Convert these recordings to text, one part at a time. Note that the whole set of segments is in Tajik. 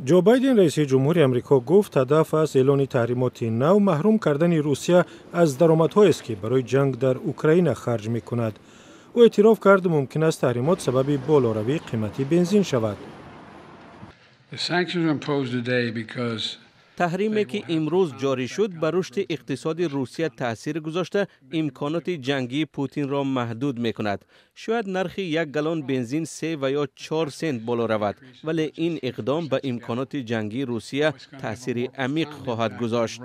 Ҷо Байден, раиси ҷумҳури Амрико, гуфт, ҳадаф аз эълони таҳримоти нав маҳрум кардани Русия аз даромадҳоест, ки барои ҷанг дар Украина харҷ мекунад. Ӯ эътироф кард, мумкин аст таҳримот сабаби болоравии қимати бензин шавад. Таҳриме, ки имрӯз ҷорӣ шуд, ба рушди иқтисоди Русия таъсир гузошта, имконоти ҷангии Путинро маҳдуд мекунад. Шояд нархи як галлон бензин 3 ва ё 4 сент боло равад, вале ин иқдом ба имконоти ҷангии Русия таъсири амиқ хоҳад гузошт.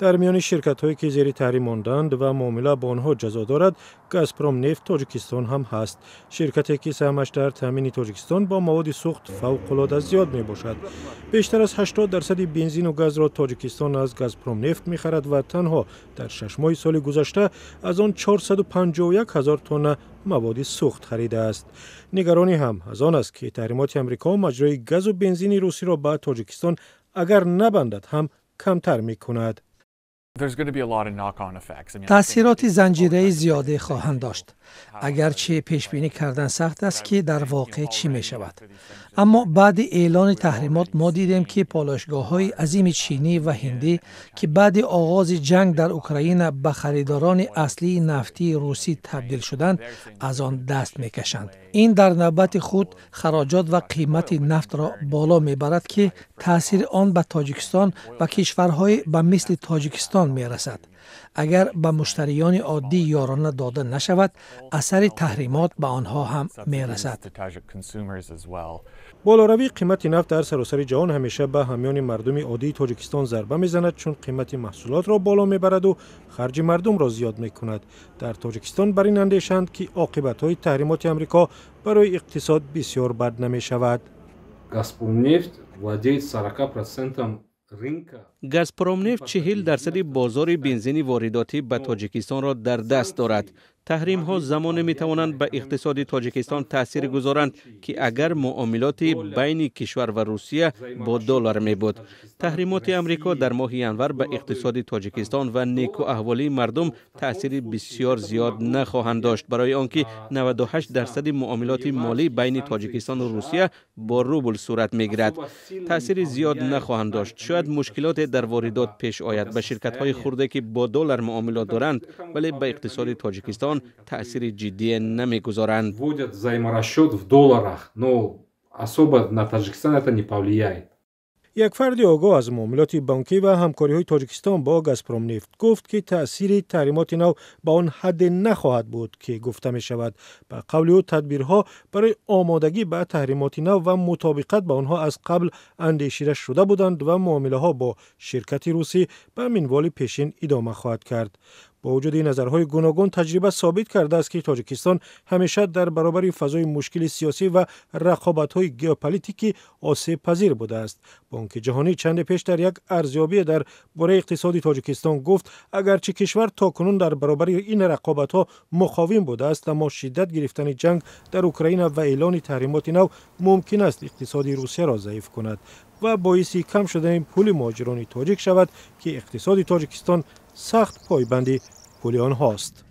Дар миёни ширкатҳое, ки зери таҳрим монданд ва муомила бо онҳо ҷазо дорад, Газпром нефт Тоҷикистон ҳам ҳаст. Ширкате, ки саҳмаш дар таъмини Тоҷикистон бо маводи сӯхт фавқулода зиёд мебошад. Бештар аз 80 дарсади бензину газро Тоҷикистон аз Газпром нефт мехарад ва танҳо дар 6 моҳи соли гузашта аз он 451 ҳазор тонна маводи сӯхт харидааст. Нигаронӣ ҳам аз он аст, ки таҳримоти Амрико маҷрои газу бензини русиро ба Тоҷикистон, агар набандад ҳам, камтар мекунад. Таъсироти занҷираи зиёде хоҳанд дошт. Агарчи пешбинӣ кардан сахт аст, ки дар воқеъ чӣ мешавад, аммо баъди эълони таҳримот мо дидем, ки полоишгоҳҳои азими чинӣ ва ҳиндӣ, ки баъди оғози ҷанг дар Украина ба харидорони аслии нафтии русӣ табдил шуданд, аз он даст мекашанд. Ин дар навбати худ хароҷот ва қимати нафтро боло мебарад, ки таъсири он ба Тоҷикистон ва кишварҳои ба мисли Тоҷикистон мерасад. Агар ба муштариёни оддӣ ёрона дода нашавад, асари таҳримот ба онҳо ҳам мерасад. Болоравии қимати нафт дар саросари ҷаҳон ҳамеша ба ҳамёни мардуми оддии Тоҷикистон зарба мезанад, чун қимати маҳсулотро боло мебараду харҷи мардумро зиёд мекунад. Дар Тоҷикистон бар ин андешанд, ки оқибатҳои таҳримоти Амрико барои иқтисод бисёр бад намешавад. Газпромнефть владеет 40% рынка. Газпромнефт 40 дарсади бозори бензини воридотӣ ба Тоҷикистонро дар даст дорад. Таҳримҳо замоне метавонанд ба иқтисоди Тоҷикистон таъсир гузоранд, ки агар муомилоти байни кишвар ва Русия бо доллар мебуд. Таҳримоти Амрико дар моҳи январ ба иқтисоди Тоҷикистон ва некуаҳволии мардум таъсири бисёр зиёд нахоҳанд дошт, барои он ки 98 дарсади муомилоти молӣ байни Тоҷикистону Русия бо рубл сурат мегирад. Таъсири зиёд нахоҳанд дошт. Шояд мушкилоте дар воридот пеш ояд ба ширкатҳои хурде, ки бо доллар муомилот доранд, вале ба иқтисоди Тоҷикистон таъсири ҷиддие намегузоранд. Вводят взаиморасчет в долларах, но особо на Таджикистан это не повлияет. Як фарди огоҳ аз муомилоти бонкӣ ва ҳамкориҳои Тоҷикистон бо Газпромнефт гуфт, ки таъсири таҳримоти нав ба он ҳадде нахоҳад буд, ки гуфта мешавад. Ба қавли ӯ, тадбирҳо барои омодагӣ ба таҳримоти нав ва мутобиқат ба онҳо аз қабл андешида шуда буданд ва муомилаҳо бо ширкати русӣ ба минволи пешин идома хоҳад кард. Бо вуҷуди назарҳои гуногун, таҷриба собит кардааст, ки Тоҷикистон ҳамеша дар баробари фазои мушкили сиёсӣ ва рақобатҳои геополитикӣ осебпазир будааст. Бонки Ҷаҳонӣ чанде пеш дар як арзёбие дар бораи иқтисоди Тоҷикистон гуфт, агарчи кишвар то кунун дар баробари ин рақобатҳо муқовим будааст, аммо шиддат гирифтани ҷанг дар Украина ва эълони таҳримоти нав мумкин аст иқтисоди Русияро заиф кунад ва боиси кам шудани пули муҳоҷирони тоҷик шавад, ки иқтисоди Тоҷикистон сахт пойбанди пули онҳост.